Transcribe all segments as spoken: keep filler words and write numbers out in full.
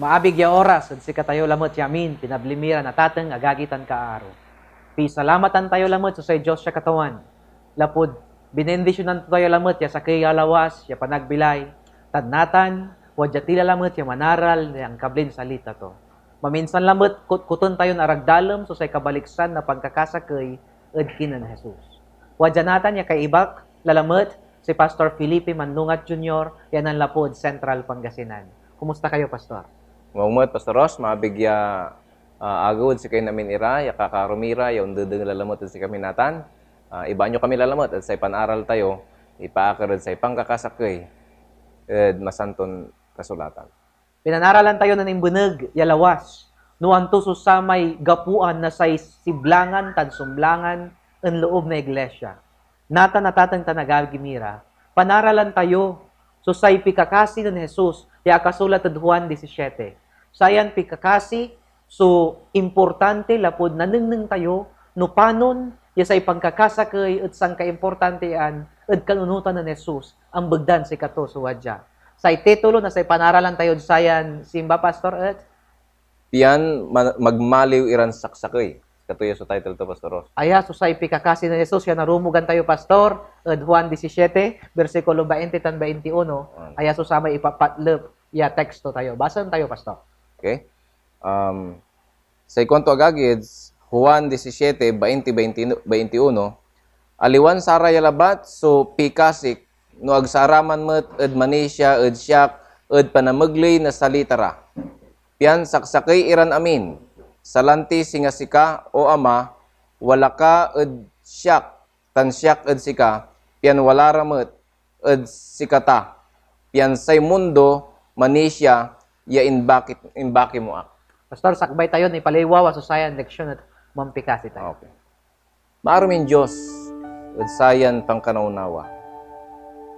Abig ya oras ed sikatayo lamet ya amin, pinabli mi ran atateng, agagi, tan kaaro. Pisalamatan tayo lamet so say Dios ya Katawan, lapud binendisionan to tayo lamet ya sakey a lawas ya panagbilay, tan natan, wadya tila lamet ya manaral ya angkablin salita to. Maminsan lamet, kotkoten tayon aragdalem so say kabaliksan na pankakasakey ed kinen Jesus. Wadya natan ya kaibak lalamet, si Pastor Felipe Manungat Junior ya nanlapud Central Pangasinan. Kumusta kayo, Pastor? Maong met, Pastor Ross, maabig ya, ah, agew ed sikayon amin ira ya kakaaro mi ra ya ondedengel lalamet ed sikami natan. Ah, ibaan yo kami lalamet ed say panaral tayo, ipaakar ed say pankakasakey ed Masanton Kasulatan. Pinanaralan tayo nen imbeneg ya lawas no anto so samay gapoan na say siblangan tan sumblangan ed loob na iglesia. Natan, atateng tan agagi mi ra, panaralan tayo so say pikakasi nen Jesus ya akasulat ed Juan disisiete. Sayan pikakasi so importante lapud nanengneng tayo no panon ya say pankakasakey et sankaimportantean ed kanunotan nen Jesus, ambegdan sikato so wadya. Say titulo na say panaralan tayod sayan simba, Pastor, et? Pian ma-, magmaliw iran saksakey. Sikato ya so title to, Pastor Ross. Aya so say pikakasi nen Jesus ya narumogan tayo, Pastor, ed Juan disisiete, bersikulo bainti tan bainti uno. Juan. Aya so samay ipapatlep ya teksto tayo. Basaen tayo, Pastor. Okay. Um, say kuanto, agagi, ed Juan disisiete, bainti, bainti, bainti uno, "Aliwan saraya labat so pikasik, no ag saraman met ed manisia ed siak ed panamegley na salita ra. Pian saksakey iran amin, salanti singa sika, O Ama, wala ka ed siak, tan siak ed sika, pian wala ra met ed sikata, pian say mundo manisia ya imbaki, imbaki mo ak." Pastor, sakbay tayon ipaliwawa so sayan leksion et mampikasi tayo. Okay. Maarumin Dios ed sayan pankanaunawa.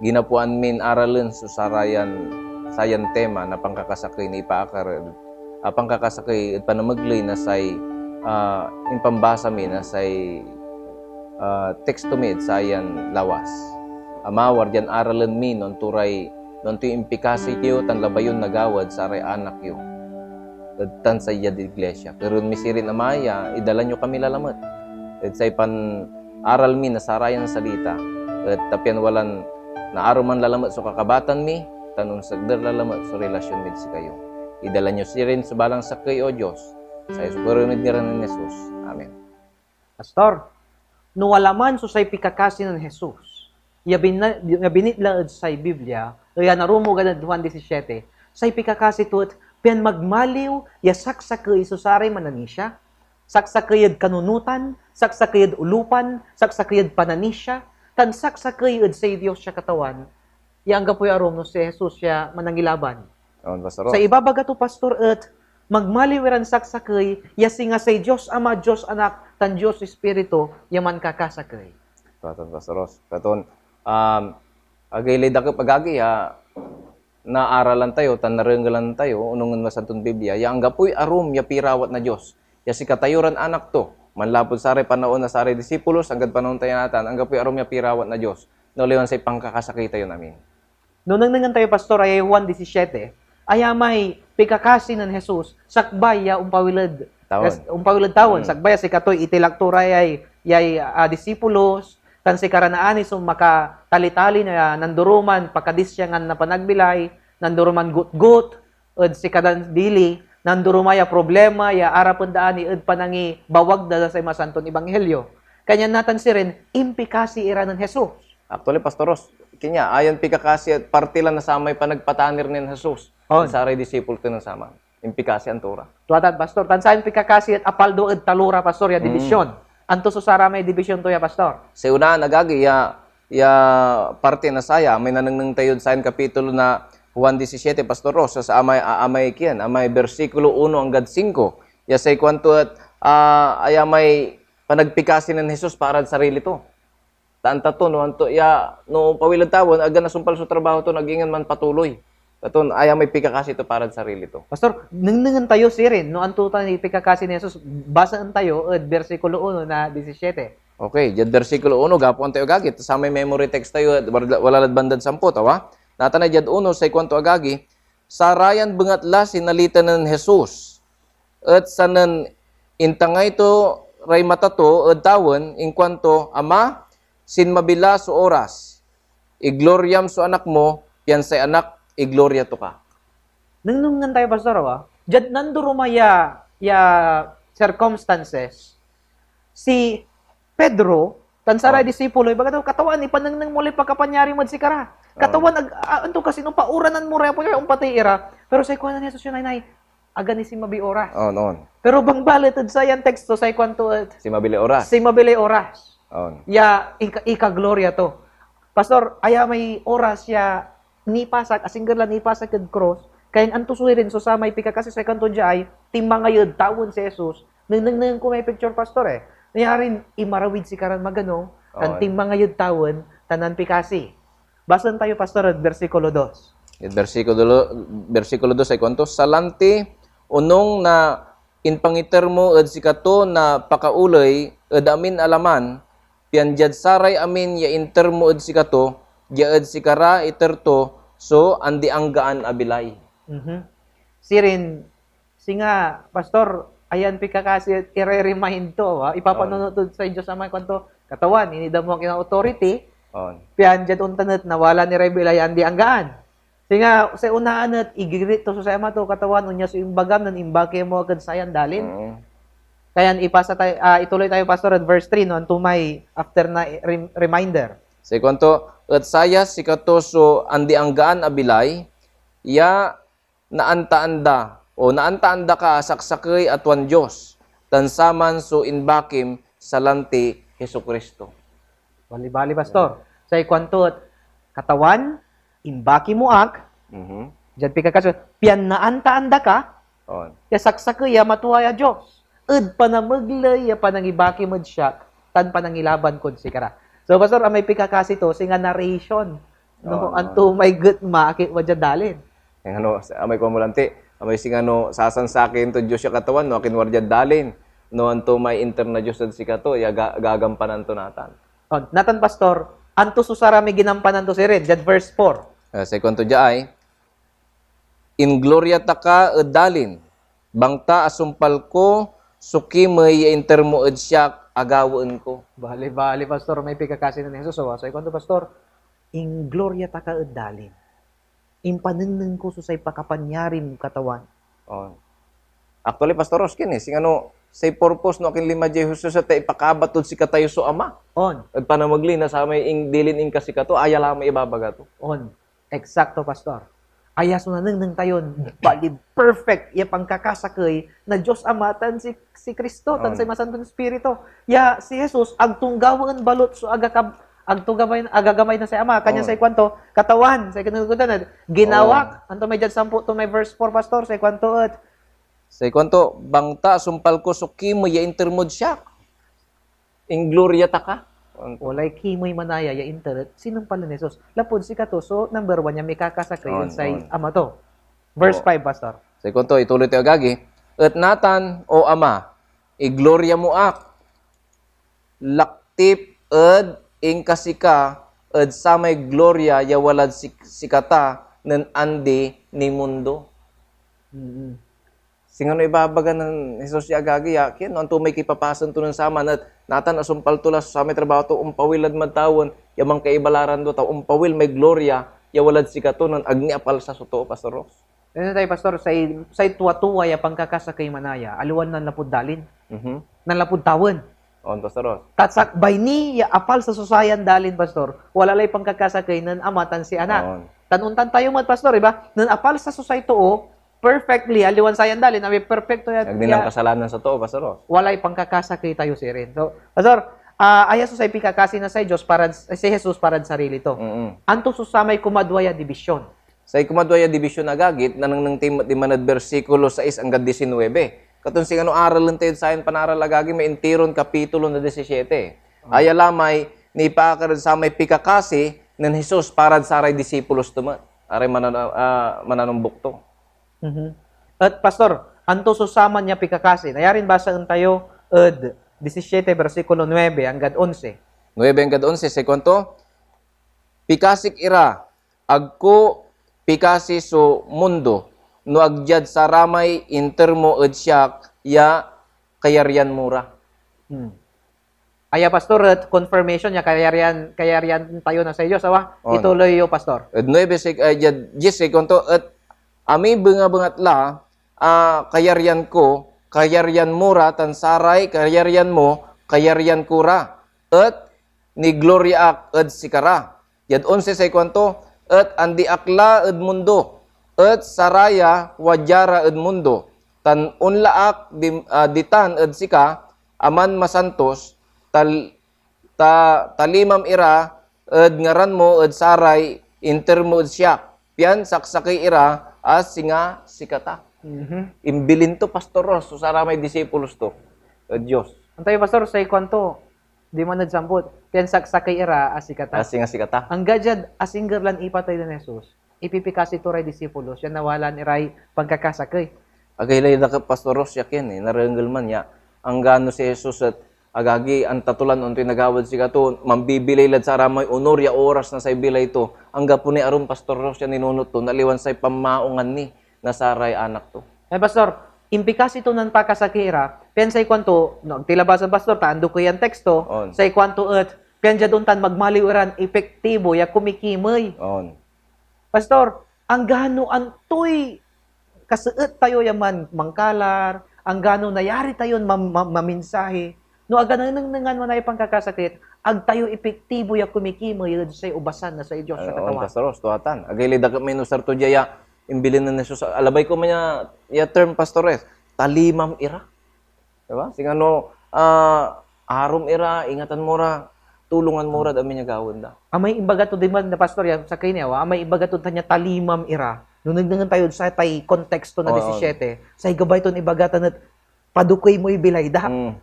Ginapoan min aralen so sarayan, sayan tema na pankakasakey na ipaakar ed, a pankakasakey ed panamegley na say, ah, impambasa mi na say, ah, teksto mi ed sayan lawas. Ama, wadyan aralen mi no anto ray, no antoy impikasi yo tan labay yon nagawa ed saray anak yo ed tan say diad iglesia. Kerewen mi sirin, Ama, ya idala nyo kami lalamet ed say panaral mi na sarayan salita, et ta pian walan naaruman lalamet so kakabatan mi, tan onsekder lalamet so relasion mid sikayo. Idala nyo sirin so balang sakey, O Dios. Say so kerew mid ngaran nen Jesus. Amen. Pastor, no wala man so say pikakasi nen Jesus ya bina-, ya binitla ed say Biblia, ya narumogan ed Juan disisiete, say pikakasi to et pian magmaliw ya saksakey so saray mananisia, saksakey ed kanunotan, saksakey ed olupan, saksakey ed pananisia, tan saksakey ed say Dios ya Katawan, ya anggapoy arum no si Jesus ya Manangilaban. On, Pastor Ros. Say ibabaga to, Pastor, et magmaliw iran saksakey ya singa say Dios Ama, Dios Anak, tan Dios Ispiritu ya mankakasakey. Katon, Pastor Ros. Katon, um, agaylay dakep, agagi, ya naaralan tayo tan narengelan tayo, onongen Masanton Biblia, ya anggapoy arum ya pirawat na Dios. Ya sikatayo ran anak to, manlapud saray panaon na saray disipulos, anggad panaon tayo natan, anggapoy arum ya pirawat na Dios, no aliwan say pankakasakey tayon amin. No nengnengen tayo, Pastor, ayay Juan disisiete, ayamay pikakasi nen Jesus, sakbay ya ompawil ed, Tawen. Yes, ompawil ed tawen, Mm. sakbay ya sikatoy itilak to ra yay, yay, ah, disipulos, tan sikaran aani so makatalitali na nandoroman pakadisiangan na panagbilay, nandoroman gotgot ed sikadan dili, nandoromay a problema ya arapen da ani ed panangibawag da, da say Masanton Ebanghelyo. Kanyan natan sirin, impikasi ira nen Jesus. Actually, Pastor Ros, kanya, ayan pikakasi et parte la na samay panagpatanir nen Jesus On. ed saray disipulo to nen saman. Impikasi anto ra. Tua tan, Pastor. Tan sayan pikakasi et apaldo ed talora, Pastor, ya Mm. dibisyon. Anto so saramay dibisyon to ya, Pastor? Say onaan, agagi, ya, ya parte na saya, may nanengneng tayod sayan kapitulo na Juan disisiete, Pastor Ros, sa amay, a-, amay kian, amay bersikulo uno anggad singko. Ya say kuanto et, ah, ayamay panagpikasi nen Jesus parad sarili to. Ta anta to, no anto ya, no ompawil ed tawen, agga nasumpal so trabaho to, no ag ingen manpatuloy. Katon, ayamay pikakasi to parad sarili to. Pastor, nengnengen tayo sirin, no anto tan ipikakasi ni Jesus, basaen tayo ed bersikulo uno na disisiete. Okay, diad bersikulo uno, gapoan tayo, agagi, ta samay memory text tayo, wala, wala lad bandad sampot, awa? Natan ay diad uno, say kuanto, agagi, Sarayan bengatla sinalita nen Jesus, et sanen intangay to ray mata to ed tawen, inkuanto, "Ama, sinmabi la so oras. Igloriam so Anak mo, pian say Anak igloria to ka." Nengnengen tayo, Pastor, awa. Diad nandoroma ya, ya circumstances, si Pedro tan saray Oh. disipulo, ibaga to, "Katawan, ipanengneng mo lay pakapanyari mod sikara. Oh. Katawan, ag, a, anto kasi no pauranan mo ray apoy, ompatey ira." Pero say kuanen Jesus, "Nay, nay, ag ni sinmabiy oras." On, on. Pero bangbalet ed sayan teksto, say kuanto et, Sinmabi lay oras. "Sinmabi lay oras." On. Ya ika-, ikagloria to. Pastor, aya may oras ya nipasak, asingger la nipasak ed krus, kayan anto so irin so samay pikakasi, say kuanto dia ay, tinmangay ed tawen si Jesus, nengnengneng ko may picture, Pastor, eh. Nayarin imarawid sikaran magano, tan On. tinmangay ed tawen, tan nanpikasi. Basaen tayo, Pastor, ed bersikulo dos. Ed bersikulo, bersikulo dos ay kuanto, "Salanti, onung na impangiter mo ed sikato na pakaoley ed amin a laman, pian diad saray amin ya inter mo ed sikato, dia ed sikara iter to so andi-anggaan a bilay." Mhm. Sirin, singa, Pastor, ayan pikakasi et ire-remind to, ah. Ipapanunot On. tod say Dios Ama, kuanto, "Katawan, inida mo ak ya authority, On. pian diad ontan et nawala ni ray bilay ya andi-anggaan." Singa say onaan et igirit to so say ama to, "Katawan, onya so imbagam nen imbaki mo ak ed sayan dalin." Mm. Kayan ipasa tay-, ah, ituloy tayo, Pastor, ed verse three, no? Anto may after na rem-, reminder? Say kuanto, "Et saya sikato so andi-anggaan a bilay ya naantaan da, o naantaan da ka a saksakey a tuan Dios, tan saman so imbakim, salanti Jesu-Cristo." Bali-bali, Pastor. Say kuanto et, "Katawan, imbaki mo ak," Mhm. diad pikakasi, "pian naantaan da ka, On. ya saksakey ya matua ya Dios, ed panamegley ya panangibaki med siak, tan panangilaban kod sikara." So, Pastor, amay pikakasi to, singa narration, no, On, anto on. may getma, akin wadia dalin. Yung ano, sa-, amay kuan mo lanti, amay singano sasansakin to Dios ya Katawan, no, akin wadia dalin, no, anto may inter na Dios ed sikato, ya ga-, gagampanan to natan. Oh, natan, Pastor, anto so saramay ginampanan to sirin, diad verse four? Ah, say kuanto dia ay, "Ingloria ta ka ed dalin, bangta asumpal ko so kimey ya inter mo ed siak a gawaen ko." Bali, bali, Pastor, may pikakasi nen Jesus, oh. Say kuanto, Pastor, "Ingloria ta ka ed dalin. Impanengneng ko so say pakapanyarim, Katawan." Oh. Actually, Pastor Roskin, eh, singano, say purpose no akin linma diay Jesus et ta ipakabat tod sikatayo so Ama. On. Ed panamegley na samay ing-, dilin inkasikato, aya la may ibabaga to. On. Eksakto, Pastor. Aya so nanengneng tayon bali perfect ya pankakasakey na Dios Ama tan si, si Cristo tan On. say Masanton Espiritu. Ya si Jesus, ag to gawaen balot so agakab-, ag to gabay, agagamay na say Ama. Kanian On. say kuanto, "Katawan," say kinulkutan, "Ginawak." On. Anto may diad sampo to may verse four, Pastor? Say kuanto et, Say kuanto, "Bangta asumpal ko so kimey ya inter mod siak. Ingloria ta ka." Walay kimey manaya ya inter et sinumpal nen Jesus. Lapud sikato so number one ya mikakasakey ed On, say on. Ama to. Verse Oo. five, Pastor. Say kuanto, ituloy tayo, agagi. "Et natan, O Ama, igloria mo ak, laktip ed inkasika ed samay gloria ya walad sik-, sikata nen andi ni mundo." Mm-mm. Singano ibabaga nen Jesus ya agagi ya, kien, no anto may kipapasen to nen saman et natan asumpal to la so samay trabaho to, ompawil lad mad tawen ya mankaiba la ran duta, ompawil may gloria ya walad sikato nen ag ni apalsa so too, Pastor Ross. Ano tayo, Pastor? Say, say tuwa-tuwa ya pankakasakey manaya, aliwan nanlapud dalin. Mhm. Nanlapud tawen. On, Pastor Ross. Ta sakbay ni ya apalsa so sayan dalin, Pastor, wala lay pankakasakey nen Ama tan si Anak. On. Tan ontan tayo met, Pastor, iba? Nen apalsa so say too, perfectly, aliwan sayan dalin, amay perpekto ya, Ag ni ya, lang kasalanan sa too, Pastor Ross. Walay pankakasakey tayo sirin. So, Pastor, ah, aya so say pikakasi na say Dios para, si Jesus parad sarili to. Mm-mm. Anto so samay kumadwa ya dibisyon? Say kumadwa ya dibisyon, agagi, nanengneng ti met diman ed bersikulo sais anggad diecinuebe. Katon singano aralen tayod sayan panaral, agagi, may intiron kapitulo na disisiete. Ah. Aya la may nipaakar ed samay pikakasi nen Jesus parad saray disipulos to met, aray manan-, ah, mananumbok to. Mhm. Et, Pastor, anto so saman ya pikakasi? Nayarin basaen tayo ed disisiete, bersikulo nuebe anggad onse. Nuebe anggad onse, say kuanto, "Pikasik ira, agko pikasi so mundo, no ag diad saramay inter mo ed siak ya kayaryan mo ra. Hmm. Aya, Pastor, et confirmation ya kayaryan, kayaryan tayo na say Dios, awa? On. Ituloy yo, Pastor. Ed nuebe sik-, ay, diad dies, sikuanto, et amibengabengat la a kayaryan ko, kayaryan mo ra, tan saray kayaryan mo, kayaryan ko ra, et nigloria ak ed sikara. Diad onse say kuanto, et andi ak la ed mundo, et saraya wadia ra ed mundo, tan onla ak di, ah, ditan ed sika, Aman masantos, tal-, ta, talimam ira ed ngaran mo ed saray inter mo ed siak, pian saksakey ira a singa sikata. Mhm. Imbilin to, Pastor Ros, so saramay disipulos to ed Dios. Antayo, Pastor, say kuanto, diman ed samput, pian saksakey ira a sikata. A singa sikata. Angga diad asingger lan ipatey nen Jesus, ipipikasi to ray disipulos, yan nawalaan iray pankakasakey. Agaylay da ka, Pastor Ros, ya ken, eh, narengel man ya. Anggano si Jesus et agagi, antatolan ontoy nagawad sikato, mambibilay lad saramay onor ya oras na say bilay to. Anggapo ni arum, Pastor Ros, ya ninunot to, naliwan say pamaongan ni na saray anak to. Eh, Pastor, impikasi to nan pakasakey ra, pian say kuanto, no, ag ti labasan, Pastor, ta andukey yan teksto, On. say kuanto et, pian diad ontan magmaliw iran epektibo ya kumikimey. On. Pastor, anggano antoy kaseet tayo ya man-, mangkalar, anggano nayari tayon mam-, mam-, maminsahi, no ag nanengnengan manay pankakasakit, ag tayo epektibo ya kumikimey ed say ubasan na say Dios ya Ay, on, Katawan. Pastor Ros, tuatan. Agaylay dakep may inusar to dia ya imbilin nen Jesus. Alabay ko man ya, ya term, Pastor Ros, talimam ira. Diba? Singano, ah, arom ira, ingatan mo ra, tulongan mo rad amin ya gawaen da. Amay imbaga to diman na, Pastor, ya sakey ni awa, amay imbaga to tan ya talimam ira. No nengnengen tayo sa tay konteksto na Oo. disisiete, say gabay ton ibaga tan et padukey moy bilay da. Mm.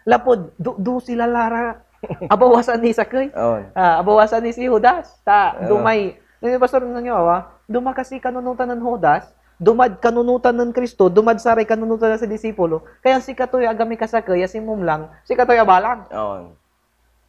Lapud do-, dosi la la ra. Abawasan ni sakey. Oo. Ah, abawasan ni si Judas. Ta Oo. dumay, no, Pastor, no, awa, duma kasi kanunotan nen Judas, dumad kanunotan nen Cristo, dumad saray kanunotan na say disipulo, kaya sikatoy aga mikasakey ya sinmumlang, sikatoy abalang. Oo.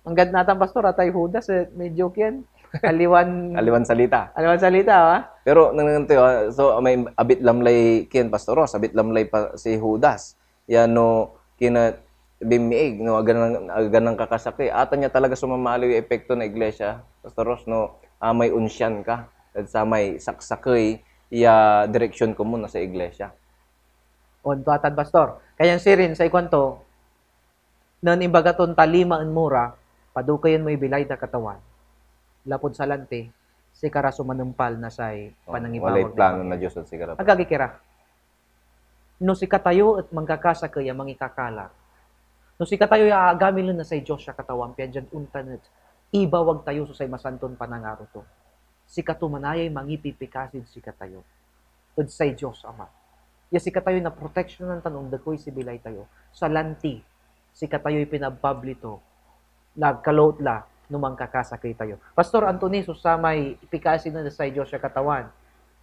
Anggad natan, Pastor, atay Judas, eh, medyo kien, aliwan Aliwan salita. aliwan salita, ah. Pero, nanengneng tayo, ah, so, may abit lamlay kien, Pastor Ros, abit lamlay pa, si Judas. Ya no, kina, bimiig, no, aga nan, aga nan kakasakey. Atan ya talaga so mamaliw ya epekto na iglesia, Pastor Ros, no, ah, may onsian ka, ed samay saksakey ya direksyon komun na sa iglesia. On, tuatan, Pastor. Kayan sirin, say kuanto, nen imbaga ton talimaen mo ra, padukeyen moy bilay da Katawan. Lapud salanti, sikara so manempal na say Oh, panangibawag walay na plano Ebanghelyo. na Dios ed sikara. Agagi kira, no sikatayo et mankakasakey a mangikakalar, no sikatayo ya aagamilen na say Dios ya Katawan, pian diad ontan et ibawag tayo so say masanton panangaro to. Sikato manayay mangipipikasid sikatayo ed say Dios Ama, ya sikatayoy naproteksyonan tan ondekey si bilay tayo. Salanti, sikatayoy pinababli to, nagkalot la no mankakasakey tayo. Pastor Anthony, so samay pikasi na say Dios ya Katawan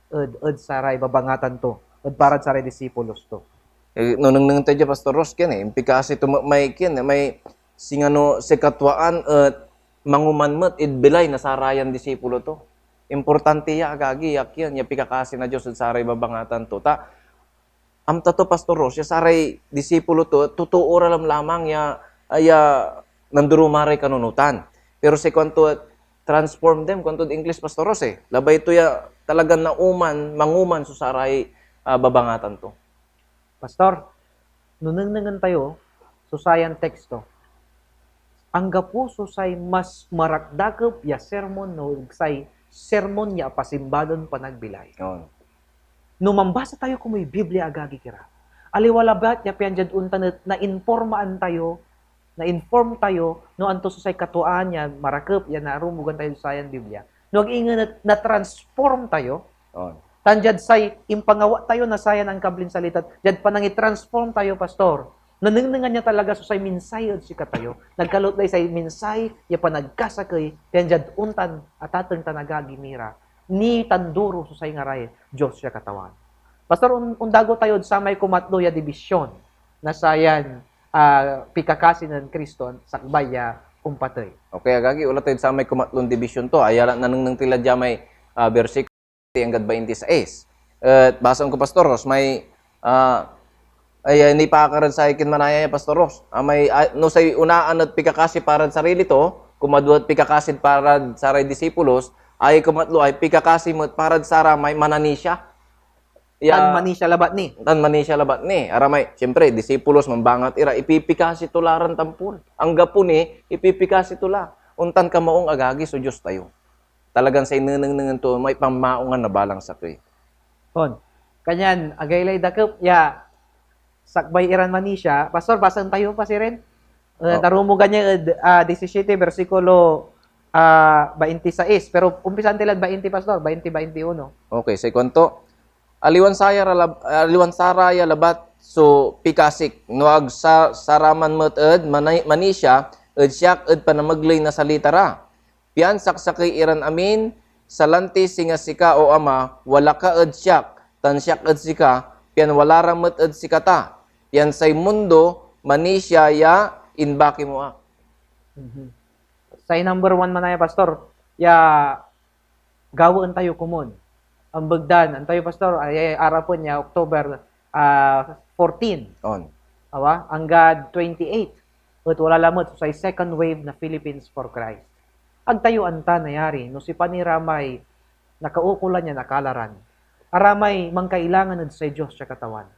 ed, ed saray babangatan to, ed parad saray disipulos to. Eh, no nengneng tayo dia, Pastor Ros, ken, eh, impikasi to ma-, may, ken, eh, may singano sikatwaan et manguman met ed bilay na sarayan disipulo to. Importante ya, agagi, ya kien, ya pikakasi na Dios ed saray babangatan to. Ta, amta to, Pastor Ros, ya saray disipulo to, totoo ra lamlamang ya, ya nanduruma ray kanunotan. Pero say kuanto, transform them, kuantod English, Pastor Ros, eh. Labay to ya talagan nauman, manguman so saray, ah, babangatan to. Pastor, no nengnengen tayo so sayan teksto, anggapo so say mas marakdakep ya sermon no say sermon ya apasimbaden panagbilay. On. No mambasa tayo komoy Biblia, agagi kira, aliwa labat ya pian diad ontan et nainpormaan tayo, na-inform tayo no anto so say katuaan ya marakep ya narumogan tayo ed sayan Biblia. No ag ingen et na-transform tayo, On. tan diad say impangawa tayo na sayan angkablin salita, diad panangitransform tayo, Pastor, nanengnengan ya talaga so say mensahe ed sikatayo. Nagkalot lay say mensahe ya panagkasakey, pian diad ontan, atateng tan agagi mi ra, nitanduro so say ngaray Dios ya Katawan. Pastor, on-, ondago tayo ed samay kumatlo ya dibisyon na sayan, ah, pikakasi nen Cristo, sakbay ya ompatey. Okay, agagi, onla tayod samay kumatlon dibisyon to. Aya la, nanengneng ti la dia may, ah, bersikulo. anggad bainti sais. Et basaen ko, Pastor Ros, may, ah, ay, ay, nipaakar ed say kinmanaya ya, Pastor Ros. Ah, may, ah, no say onaan et pikakasi parad sarili to, kumadwa et pikakasi parad saray disipulos, ay kumatlo ay pikakasi met parad saramay mananisia. Ya, tan manisia labat ni. Tan manisia labat ni. Aramay, siyempre, disipulos, mambangat ira, ipipikasi to la ran tampol. Anggapo ni, ipipikasi to la. Ontan kamaung, agagi, so Dios tayo. Talagan say nenengnengen to, may pamaungan na balang sakey. On. Kanyan, agaylay dakep ya sakbay iran manisia. Pastor, basaen tayo pa sirin. Eh, Oh. Narumogan ya ed, ah, disisiete, bersikulo, ah, bainti sais. Pero umpisan ti lad bainti, Pastor. Bainti, bainti uno. Okay, say kuanto, aliwan saya ra lab-, aliwan saraya labat so pikasik, no ag sa-, saraman met ed manay-, manisia ed siak ed panamegley na salita ra. Pian saksakey iran amin, salanti singa sika, O Ama, wala ka ed siak, tan siak ed sika, pian wala ra met ed sikata. Pian say mundo manisia ya imbaki mo ak. Mhm. Say number one manaya, Pastor, ya gawaen tayo komun. Ambegdan, antayo, Pastor, ay, ay, arapen ya October, ah, fourteen. On. Awa, anggad twenty-eight. Et wala lamet so say second wave na Philippines for Christ. Ag tayo anta nayari no sipan ira may nakaukolan yan akalaran, aramay mankailangan ed say Dios ya Katawan.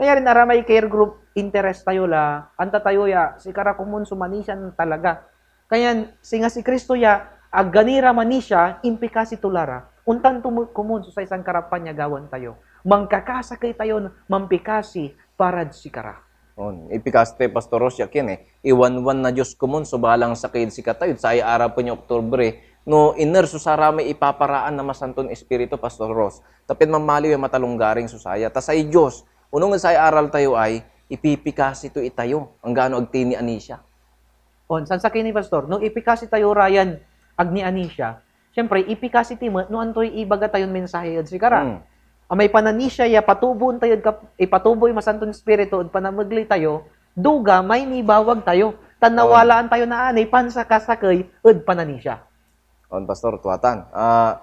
Nayarin aramay care group, interest tayo la, anta tayo ya, sikara komun so manisian talaga. Kanyan, singa si Cristo ya, ag ni ra manisia, impikasi to la ra. Ontan to met komun so say sankarapan ya gawaen tayo. Mankakasakey tayon mampikasi parad sikara. On, ipikasi tayo, Pastor Ros, ya kien eh. Iwanwan na Dios komun so balang sakey ed sikatayo, say arapen ya Oktubre, no iner so saramay ipaparaan na Masanton Espiritu, Pastor Ros. Ta pian mamaliw ya matalonggaring so saya. Ta say Dios, onung ed say aral tayo ay, ipipikasi to itayo, anggano ag ti ni anisia. On, sansakey ni, Pastor, no ipikasi tayo ra yan ag ni anisia, siyempre, ipikasi ti met no antoy ibaga tayon mensahe ed sikara. Hmm. Amay pananisia ya patuboen tayo ed kap-, ipatuboy Masanton Espiritu ed panamegley tayo, duga may nibawag tayo, tan On. nawalaan tayo na anay pansakasakey ed pananisia. On, Pastor, tuatan. Ah,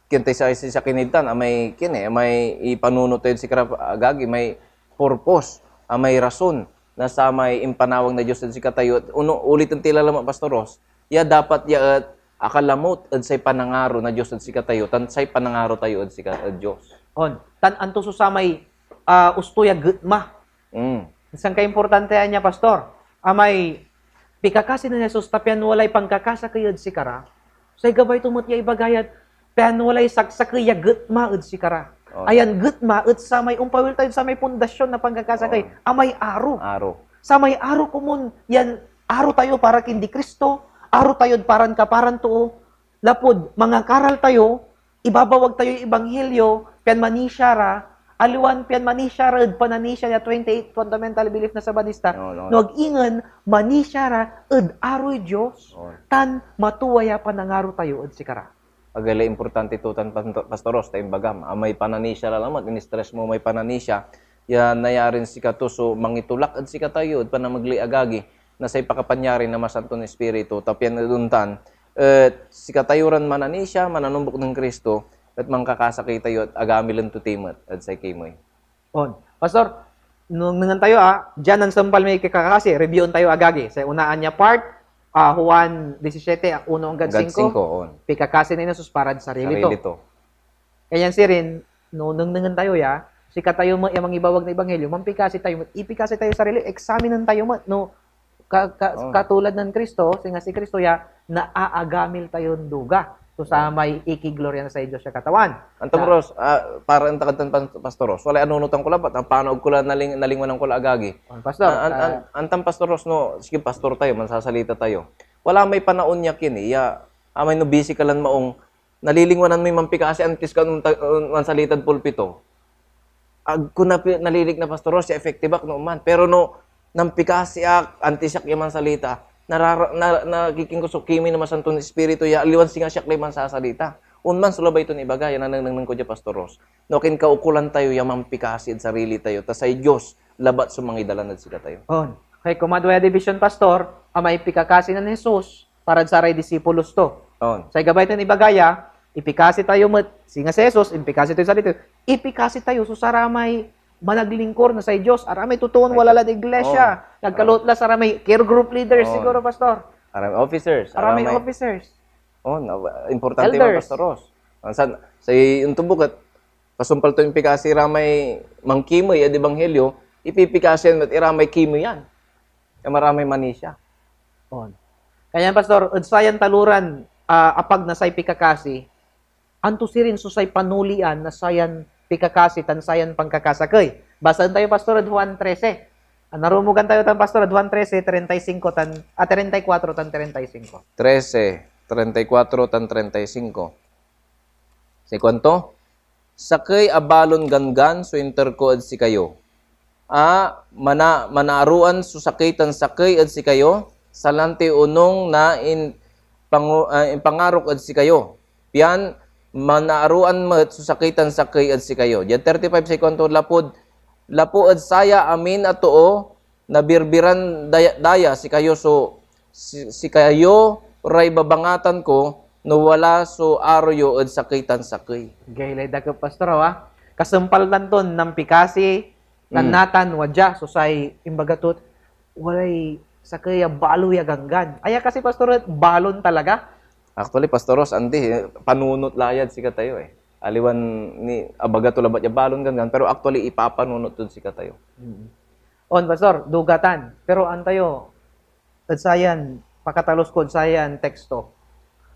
kien tay say, say sakey nid tan, amay kien eh, amay ipanunot tayod sikara, agagi, may purpose, amay rason na samay impanawag na Dios ed sikatayo. Uno, uliten ti la lamet, Pastor Ros, ya dapat ya et akalamot ed say panangaro na Dios ed sikatayo, tan say panangaro tayo ed sika-, ed Dios. On, tan anto so samay, ah, usto ya getma? Mm. Insan kaimportantian ya, Pastor, amay pikakasi nen Jesus ta pian walay pankakasakey ed sikara, say gabay to met ya ibaga yad pian walay saksakey ya getma ed sikara. Oh. Ayan getma et samay ompawil tayod samay pundasyon na pankakasakey, Oh. amay aro. Aro. Samay aro komun yan aro tayo para kindi Cristo, aro tayod paran kaparan too, lapud mangakaral tayo, ibabawag tayoy ebanghelyo, pian manisia ra, aliwan pian manisia ra ed pananisia ya twenty-eight fundamental belief na Sabadista, No, no. no ag ingen manisia ra ed aroy Dios, Oh. tan matua ya panangaro tayo ed sikara. Agay lay importante to tan, Pas-, Pastor Ros, ta imbagam, amay pananisia la lamet, in-stress mo may pananisia, ya nayarin sikato so mangitulak ed sikatayo ed panamegley, agagi, na say pakapanyari na Masanton Espiritu, ta pian ed ontan, et sikatayo ran mananisia, mananumbok nen Cristo, et mankakasakey tayo et agamilen to ti met ed say kimey. On. Pastor, nengnengen tayo, ah, dian nansumpal may pikakasi, reviewen tayo, agagi. Say onaan ya part, ah, Juan disisiete, uno anggad Anggad singko. singko, on. Pikakasi nen Jesus parad sarili to. Sarili to. Kanyan sirin, no nengnengen tayo ya, sikatayo met ya mangibawag na ebanghelyo, mampikasi tayo met, ipikasi tayo sarili, eksaminen tayo met, no, ka-, ka-, Oh. katulad nen Cristo, singa si Cristo ya, naaagamil tayon duga. So, Oh. samay ikiglorya na say Dios ya Katawan. Antam, Na- Ros, ah, para antak ed tan, Pas-, Pastor Ros, walay anunotan ko labat, ah, paano ko la naling-, nalingwanan ko la, agagi? Oh, Pastor, Ah, an-, ah, an-, antam, Pastor Ros, no, sige, pastor tayo, mansasalita tayo. Wala may panaon ya kien eh, ya, amay no busy ka lan maong, nalilingwanan moy mampikasi antis ka onta-, on-, mansalitad pulpito. Ag ko napi-, nalilikna, Pastor Ros, ya effective ak no man. Pero no nampikasi ak, antis ak ya mansalita, narara-, na-, nakikin ko so kimey na Masanton Espiritu ya aliwan singa siak lay mansasalita. On man so labay ton ibaga, ya nanengneng ko dia, Pastor Ros. No akin kaukolan tayo ya mampikasi ed sarili tayo, ta say Dios labat so mangidalan ed sikatayo. On. Kay kumadwa ya division, Pastor, amay pikakasi nen Jesus parad saray disipulos to. On. Say gabay ton ibaga ya, Ipikasi tayo met, singa si Jesus, impikasi tayo sa dito. Ipikasi tayo so saramay managlingkor na say Dios, aramay totoon wala lad iglesia. Nagkalot la saramay care group leaders siguro, Pastor. Aramay officers. Aramay officers. Oh, importante man, Pastor Ros. Ansan, say intumbok et, kasumpal to impikasi ramay mangkimey ed ebanghelyo, ipipikasi yan met iramay kimey yan. Ya maramay manisia. On. Kanyan, Pastor, ed sayan taloran ah, apag na say pikakasi, anto sirin so say panolian na sayan pikakasi tan sayan pankakasakey? Basaen tayo, Pastor, ed Juan trese. Ah, narumogan tayo tan, Pastor, ed Juan trese, treinta y cinco tan, ah, treinta y cuatro tan treinta y cinco. Trese, treinta y cuatro tan treinta y cinco. Say kuanto, "Sakey a balon ganggan so inter ko ed sikayo, a mana-, manaaroan so sakey tan sakey ed sikayo, salanti onung na in-, pango-, ah, impangarok ed sikayo, pian manaaroan met so sakey tan sakey ed sikayo." Diad thirty-five say kuanto, "Lapud, lapu ed saya amin a too, nabirbiran daya, daya sikayo so, si, sikayo ray babangatan ko no wala so aro yo ed sakey tan sakey." Gaylay dakep, Pastor, awa. Kasumpal tan ton nampikasi, tan natan, wadya, so say imbaga to, walay sakey a balo ya ganggan. Aya kasi, Pastor, balon talaga? Actually, Pastor Ros, andi, eh, panunot layad sikatayo eh. Aliwan ni, abaga to labat ya balon ganggan, pero actually, ipapanunot tod sikatayo. On, Pastor, dugatan. Pero antayo, ed sayan, pakatalos kod sayan teksto,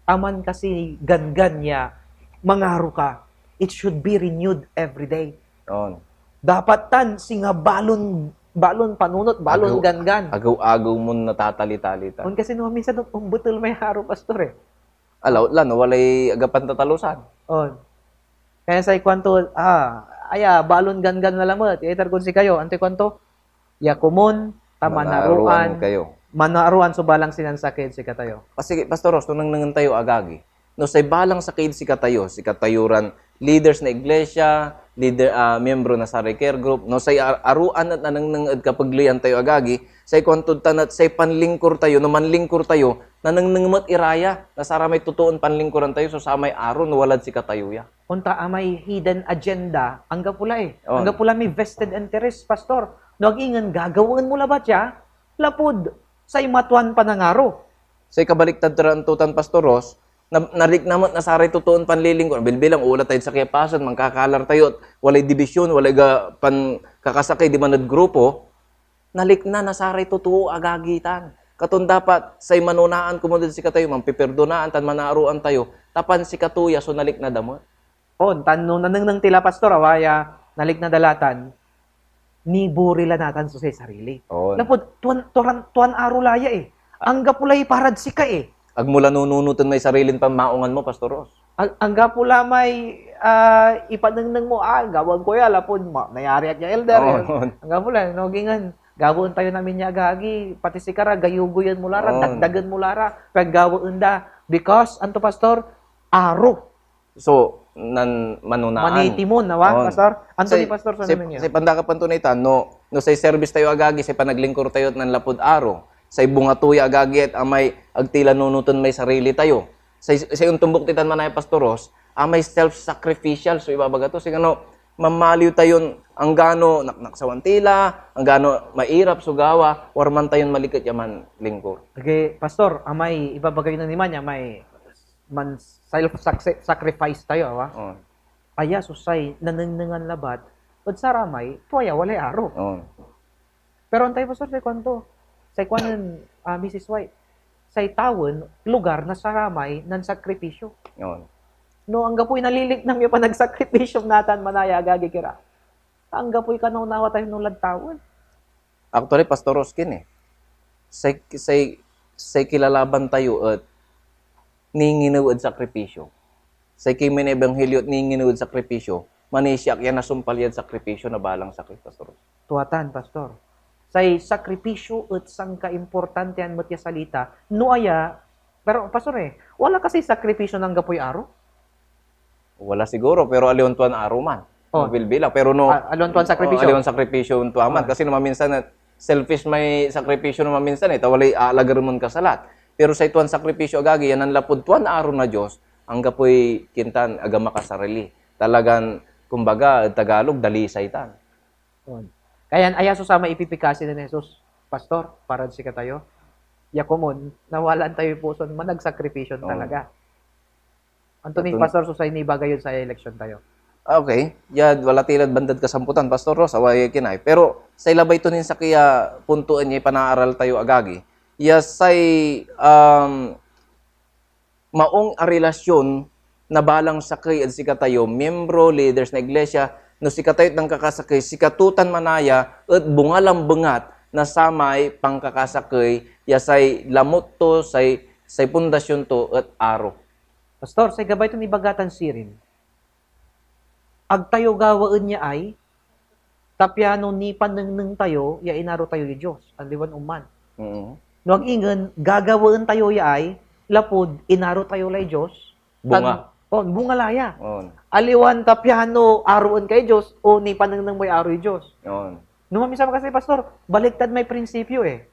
aman kasi ganggan ya mangaro ka, it should be renewed every day. On. Dapat tan singa balon, balon panunot, balon Agew, ganggan. Agew-agew mon natatali-tali ta. On kasi no, minsan ombetel may aro, Pastor, eh. Alawet la, no, walay aga pantatalusan. On. Kaya say kuanto, ah, aya, balon ganggan na lamet, ya iter kod sikayo, antoy kuanto? Ya komon, ta manaroan, manaroan kayo. Manaroan so balang sinansakey ed sikatayo. Ah, sige, Pastor Ros, no nengnengen tayo, agagi. No say balang sakey ed sikatayo, sikatayo ran leaders na iglesia, leader, ah, miyembro na saray care group, no say ar-, aroan et nanengneng ed kapegleyan tayo, agagi, say kuantod tan et say panlingkor tayo, no manlingkor tayo, nanengneng met iraya na saramay totoon panlingkuran tayo so samay aro no walad sikatayo ya. Onta amay hidden agenda, anggapo la eh. On. Anggapo la may vested interest, Pastor. No ag ingen gagawaen mo labat ya, lapud say matuan panangaro. Say kabaliktad tan to tan, Pastor Ros, na, nalikna met na saray totoon panlilingkor. Bilbilang, ulat tayod sakey a pasen, mankakalar tayo, et walay dibisyon, walay ga, pankakasakey diman ed grupo. Nalikna na saray totoo, agagi tan. Katon dapat, say manonaan komon ed sikatayo, manpipirdonaan tan manaaroan tayo, ta pansikato ya so nalikna da met. On, tan no nanengneng ti la, Pastor, awa ya nalikna da la tan, nibori la natan so say sarili. On. Lapud tuan, tuan, tuan aro la ya eh. Anggapo lay parad sika eh. Agmo la nununoten may sarilin pamaongan mo, Pastor Ros. Ag-, anggapo la may, ah, ipanengneng mo, ah, gawaen ko ya lapud ma-, nayari ak ya, Elder. On, on. Anggapo la, no, gingan, gawaen tayo namin ya, agagi, pati sikara, gayugoyan mo la ra, On. dagdagen mo la ra, paggawaen da. Because, anto, Pastor? Aro. So, nan manonaan. Manitimon, awa, On. Pastor? Anto Say, ni Pastor say, sananengneng yo? say pandakapan to na itan, no, no say service tayo agagi, say panaglingkor tayo nanlapud aro, say bunga to ya agagi et amay ag ti la nunoten may sarili tayo. Say, say ontumbok ti tan manaya, Pastor Ros, amay self-sacrificial so ibabaga to. Singano, mamaliw tayon anggano naknaksawan ti la, anggano mairap so gawa, warman tayon maliket ya manlingkor. Okay, Pastor, amay ibabaga yo nen iman ya, amay man self sacrifice tayo, awa. Oh. Aya so say nanengnengan labat ed saramay tua ya walay aro. Oh. Pero antay, Pastor, say kuanto? Say kuanen, ah, Missus White, say tawen lugar na saramay nansakripisyo. Oh. No anggapoy naliliknam ya panagsakripisyo natan manaya, agagi, kira, anggapoy kanawnawa tayo no lad tawen. Actually, Pastor Roskin eh, say, say, say kilalaban tayo et ninginew ed sakripisyo. Say kimey na ebanghelyo et ninginew ed sakripisyo, manisia ak ya nasumpal yad sakripisyo na balang sakey, Pastor Ros. Tua tan, Pastor. Say sakripisyo et sankaimportantian met ya salita, no aya, pero, Pastor eh, wala kasi sakripisyo na anggapoy aro? Wala siguro, pero aliwan tuan aro man. Oh. Mabilbilang. Pero no, Ah, aliwan tuan sakripisyo. Oh, aliwan sakripisyo tua man. Oh. Kasi no maminsan, eh, selfish may sakripisyo no maminsan eh, ta walay aalagaren mon kasalat. Pero say tuan sakripisyo, agagi, yan nanlapud tuan aro na Dios, Anggapoy kintan, aga makasarili. Talagan, kumbaga, ed Tagalog, dalisay tan. On. Kayan aya so samay ipipikasi nen Jesus, Pastor, parad sikatayo. Ya komon, nawalaan tayoy puson managsakripisyo On. talaga. Anto ni, Anto ni? Pastor, so say nibaga yod say eleksyon tayo? Ah, okay. Ya, wala ti lad bandad kasamputan, Pastor Ros, away kinay. Pero say labay to nin sakey a punto ed niay panaaral tayo, agagi, ya say, um, maong a relasyon na balang sakey ed sikatayo, miembro, leaders na iglesia, no sikatayo et nankakasakey, sikato tan manaya et bunga lan bengat na samay pankakasakey ya say lamut to, say, say pundasyon to et aro. Pastor, say gabay ton ibaga tan sirin, ag tayo gawaen ya ay, ta piano nipanengneng tayo ya inaro tayoy Dios, aliwan onman. Mm. No ag ingen, gagawaen tayo ya ay, lapud inaro tayo lay Dios. Bunga. Tan, oh, bunga la ya. On. Aliwan ta piano aroen kay Dios o nipanengneng moy aroy Dios. On. No maminsan kasi, Pastor, baliktad may prinsipyo eh.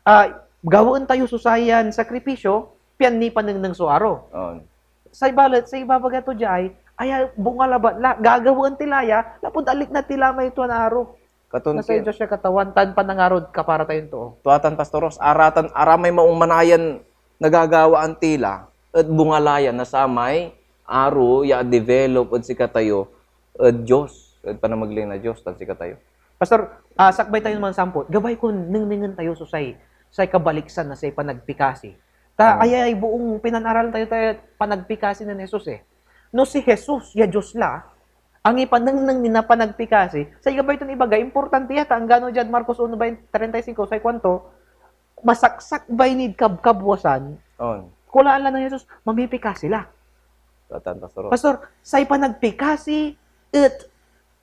Ah, gawaen tayo so sayan sakripisyo, pian nipanengneng so aro. On. Say balet, say ibabaga to diay, aya bunga labat la, gagawaen ti la ya, lapud alikna ti la may tuan aro. Katon Na say ki- Dios ya Katawan, tan panangarod kapara tayon too. Tuatan, Pastor Ros, aratan, aramay maong manayan nagagawaan ti la, et bunga la ya na samay aro ya develop ed sikatayo, ed Dios, ed panamegley na Dios, tan sikatayo. Pastor, ah, sakbay tayon mansampot, gabay kon nengnengen tayo so say, say kabaliksan na say panagpikasi. Ta Oh. ayay buong pinanaralan tayo, tayo panagpikasi nen Jesus eh. No si Jesus ya Dios la, angipanengneng ni na panagpikasi, say gabay ton ibaga, importante ya, ta anggano diad Marcos uno treinta y cinco, say kuanto, masaksakbay nid kabkabwasan, On. kulaan la nen Jesus, mamipikasi la. Tuatan, Pastor Ros. Pastor, say panagpikasi et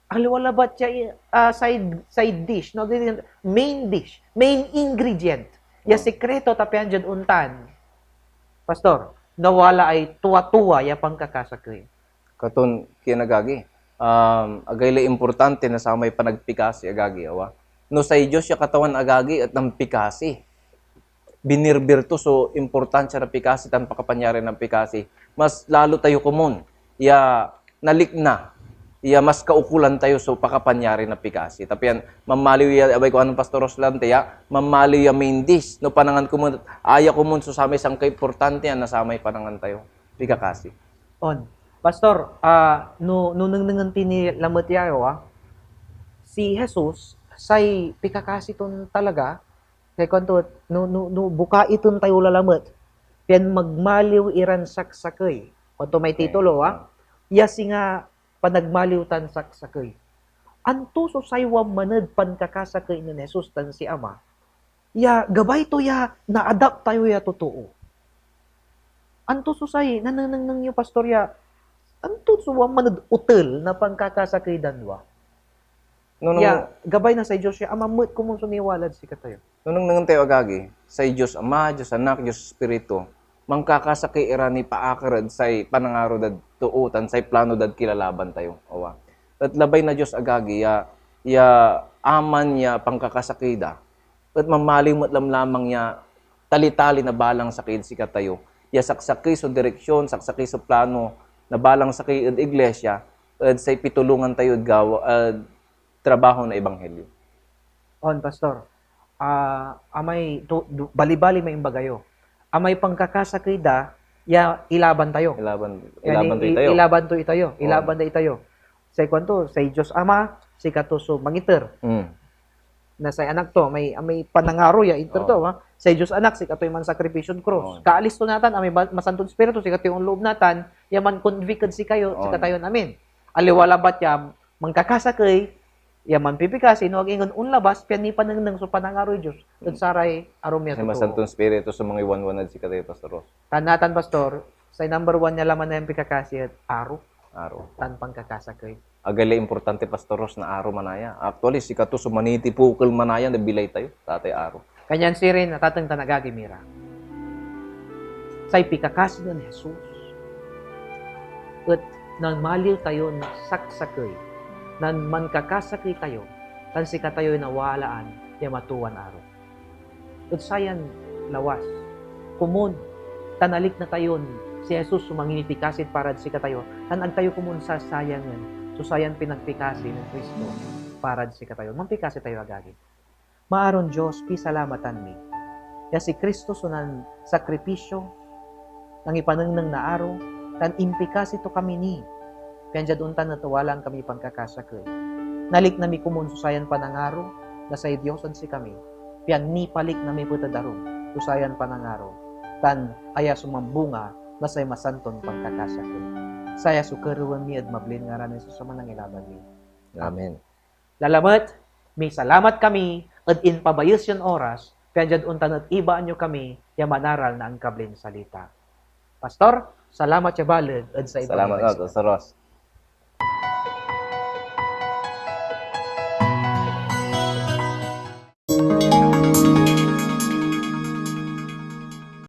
aliwa labat ya, ah, side, side dish, no? Main dish, main ingredient. Ya Oh. sikreto ta pian diad ontan, Pastor, nawalaay tua-tua ya pankakasakey. Katon kien, agagi, um, agay lay importante na samay panagpikasi, agagi, awa. No say Dios ya Katawan, agagi, et nampikasi, binirbir to so importansia na pikasi tan pakapanyarin na pikasi, mas lalo tayo komon ya nalikna, ya mas kaukolan tayo so pakapanyarin na pikasi. Ta pian, mamaliw ya, abay ko anon, Pastor Roslan, ya, mamaliw ya main dish. No panangan komon, aya komon so samay sankaimportantian na samay panangan tayo, pikakasi. On. Pastor, ah, no, no nengnengen ti ni lamet ya, ah, si Jesus, say pikakasi ton talaga, say kuanto, no, no, no bukaiten tayo la lamet, pian magmaliw iran saksakey. Kuanto may Okay. titulo, ah? Ah. Ya singa panagmaliw tan saksakey. Anto so say wamman ed pankakasakey nen Jesus tan si Ama? Ya gabay to ya naadap tayo ya totoo. Anto so say nanenengneng yo, Pastor, ya anto so wamman ed otel na pankakasakey dan dua? No, no, Ya no. gabay na say Dios ya Ama met komon so niwalad sikatayo. No nengnengen tayo, agagi, say Dios Ama, Dios Anak, Dios Espiritu, mankakasakey ira nipaakar ed say panangaro dad too tan say plano dad kilalaban tayo. Awa. Et labay na Dios, agagi, ya, ya aman ya pankakasakey da, et mamaliw met lamlamang ya talitali na balang sakey ed sikatayo, ya saksakey so direksyon, saksakey so plano na balang sakey ed iglesia, ed say pitulongan tayo ed gawa, ed trabaho na ebanghelyo. On, Pastor. Ah, amay to, do, balibali may imbaga yo. Amay pankakasakey da, ya ilaban tayo. Ilaban, Yan ilaban i-, to i-, itayo. ilaban to itayo. Oo. Ilaban da itayo. Say kuanto, say Dios Ama, sikato so mangiter. Mm. Na say Anak to, may, may panangaro ya, inter to, Oo. ha? Say Dios Anak, sikatoy mansakripisyon krus. Oo. Kaalis to natan, amay ba-, Masanton Espiritu, sikatoy onloob natan, ya man-convict ed sikayo, Oo. sikatayon amin. Aliwa labat ya, mankakasakey, ya manpipikasi, no ag ingen onlabas, pian nipanengneng so panangaroy Dios ed Mm. saray arum ya Say totoo. Masanton Espiritu so mangiwanwan ed sikatayo, Pastor Ros. Tan natan, Pastor, say number one ya laman na yan pikakasi et aro Aro. tan pankakasakey. Agay lay importante, Pastor Ros, na aro manaya. Actually, sikato so manitipukel manaya na bilay tayo, tatay aro. Kanyan sirin, atateng tan agagi mi ra, say pikakasi nen Jesus et nanmaliw tayon saksakey, nan mankakasakey tayo, tan sikatayoy nawalaan ya matuan aro. Ed sayan lawas, komon, ta nalikna tayon Si Jesus so mangipikasid parad sikatayo, tan ag tayo komon sasayangen so sayan pinagpikasi nen Cristo parad sikatayo. Mampikasi tayo, agagi. Maaron Dios, pisalamatan mi ya si Cristo so nansakripisyo, nangipanengneng na aro, tan impikasi to kami ni, pian diad ontan et walaan kamiy pankakasakey. Nalikna mi komon so sayan panangaro na say Dios ed sikami, pian nipalikna mi met ed arum so sayan panangaro, tan aya so mambunga na say masanton pankakasakey. Saya so kerewen mi ed mablin ngaran nen Jesus a Manangilaban mi. Amen. Lalamet, misalamat kami ed impabayes yon oras, pian diad ontan et ibaan yo kami ya manaral na angkablin salita. Pastor, salamat ya baleg ed say Salamat, no, Pastor Ross.